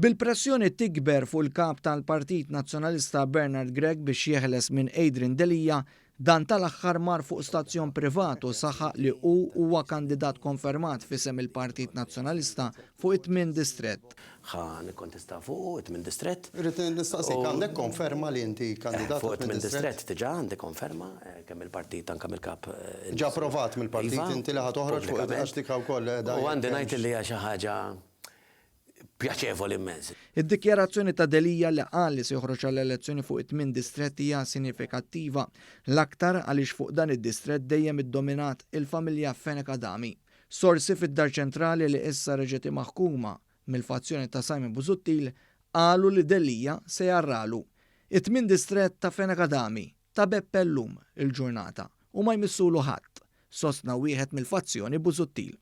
Bil-pressjoni tikber fuq il-Kap tal-Partit Nazzjonalista Bernard Grech biex jeħles minn Adrian Delia, dan tal-aħħar mar fuq stazzjon privat u saħaq li hu huwa kandidat konfermat f'isem il-Partit Nazzjonalista fuq it-tmien distrett. Ħa nikkontesta fuq it-tmien distrett. Irrid nistaqsik, għandek konferma li inti kandidat għat-tmien distrett? Fuq it-tmien distrett diġà għandi konferma, kemm mill-partit anke mill-Kap. Ġa approvat mill-partit inti li ħa toħroġ fuq għax dik wkoll qiegħda. U għandi ngħid li hija xi ħaġa pjaċevoli immens. Id-dikjarazzjoni ta' Delia li qal li se joħroġ għall-elezzjoni fuq it-tmien distrett hija sinifikattiva, l-aktar għaliex fuq dan id-distrett dejjem iddominat il-familja Fenech Adami. Sorsi fid-Dar Ċentrali li issa reġgħet hi maħkuma mill-fazzjoni ta' Simon Busuttil qalu li Delia se jgħarralu. It-tmien distrett ta' Fenech Adami, ta' Beppe llum il-ġurnata u ma jmissulu ħadd. sostna wieħed mill-fazzjoni Busuttil.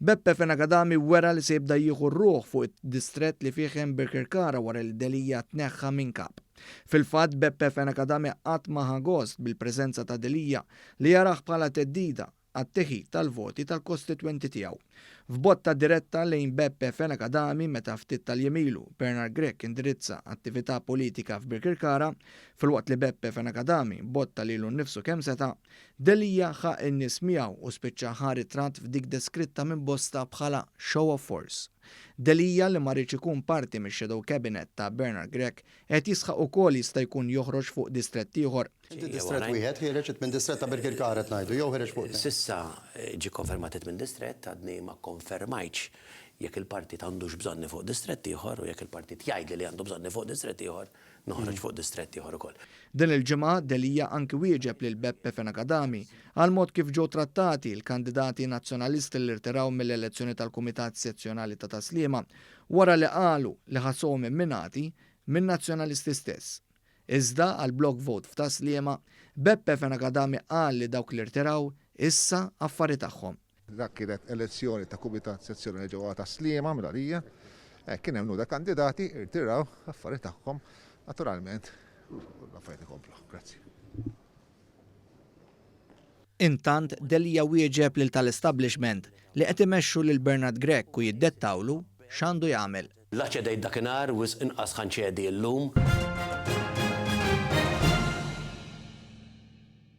Beppe Fenech Adami wera li se jibda jieħu r-ruħ fuq id-distrett li fih hemm Birkirkara wara li Delia tneħħa minn kap. Fil-fatt Beppe Fenech Adami qatt ma ħa gost bil-preżenza ta' Delia li jarah bħala theddida għat-teħid tal-voti tal-kostitwenti tiegħu. F'botta diretta lejn Beppe Fenech Adami meta ftit tal-jiem ilu Bernard Grech indirizza attività politika f'Birkirkara, filwaqt li Beppe Fenech Adami botta lilu nnifsu kemm seta', Delia ħa n-nies miegħu u spiċċa ħa ritratt f'dik deskritta minn bosta bħala show of force. Delia li ma riedx ikun parti mix-shadow cabinet ta' Bernard Grech qed jisħaq ukoll jista' jkun joħroġ fuq distrett ieħor. Inti distrett wieħed ħiereġ it minn distrett ta' Birkirkara qed ngħidu jew ħiereġ fuq tnejn? S'issa ġie kkonfermat it minn distrett, għadni ma kkonfermajtx jekk il-partit għandux bżonni fuq distrett ieħor u jekk il-partit jgħidli li għandu bżonni fuq distrett ieħor, noħroġ fuq distrett ieħor ukoll. Din il-ġimgħa, Delia anki wieġeb lil Beppe Fenech Adami għall-mod kif ġew trattati l-kandidati Nazzjonalisti li rtiraw mill-elezzjoni tal-Kumitat Sezzjonali ta' Tas-Sliema wara li qalu li ħassuhom imminati min-Nazzjonalisti stess. Iżda għall-block vote f'Tas-Sliema, Beppe Fenech Adami qal li dawk li rtiraw issa affari tagħhom. Dak kienet elezzjoni ta' kumitat sezzjonali ġewwa Tas-Sliema minn għalija. Kien hemm numru ta' kandidati irtiraw l-affari tagħhom naturalment u l-affarijiet ikomplu. Grazzi. Intant, Delia wieġeb lil tal-establishment li qed imexxu lil Bernard Grech u jiddettawlu x'għandu jagħmel. La ċedejt dakinhar, wisq inqas ħa nċedi llum.